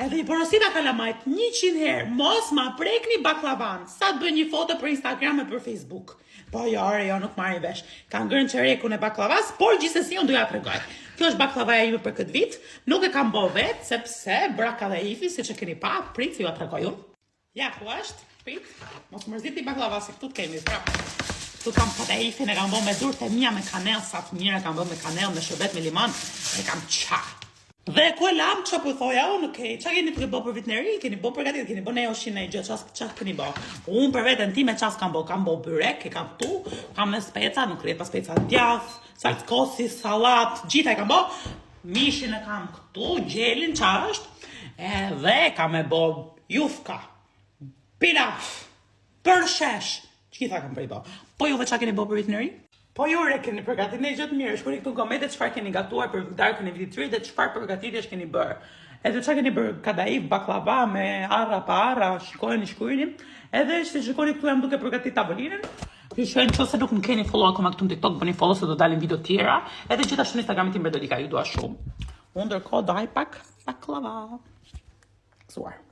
Edhe i porosita kalamajt 100 herë, mos ma prekni bakllavan, sa të bëj një foto për Instagram e për Facebook. Po jo, ore, jo, nuk marrin vesh. Kanë ngrënë çerekun e bakllavas, por gjithsesi unë do ja tregoj. Kjo është bakllavaja ime për këtë vit. Nuk e kam bo vetë, sepse bëra kadaifi, siç e keni pa, prit se jua tregoj unë. Ja, ku është? Prit. Mos mërziti bakllava se këtu të kemi prap. Këtu kam kadaifin e kam bo me durët e mia me kanell, sa të mirë e kam bo me kanell, me sherbet, me limon, e kam qa. Dhe ku e lam ça po thoja unë, okej, ça keni duke bo për vitin e ri, keni bo përgatitje, keni bo ne oshin e gjë, ça ça keni bo. Unë për veten time ça s'kam bo, kam bo byrek, e kam këtu, kam me speca, nuk rrihet pa speca djath, salcë kosi, sallat, gjitha e kam bo. Mishin e kam këtu, gjelin ça është, edhe kam e bo Jufka, pilaf, përshesh, gjitha kam për i bo. Po juve ça keni bo për vitin e ri? Po ju re keni përgatit një gjë të mirë, shkruani këtu në komente çfarë keni gatuar për darkën e vitit të ri dhe çfarë përgatitjesh keni bërë. Edhe çfarë keni bërë, kadaif, baklava me arra pa arra, shikojeni, shkruani. Edhe si shikoni këtu jam duke përgatit tavolinën. Ju që në qoftë se nuk më keni follow akoma këtu në TikTok, bëni follow se do dalin video tjera. Edhe gjithashtu në Instagramin tim Bredolika, ju dua shumë. Unë ndërkohë do haj pak baklava. Gëzuar.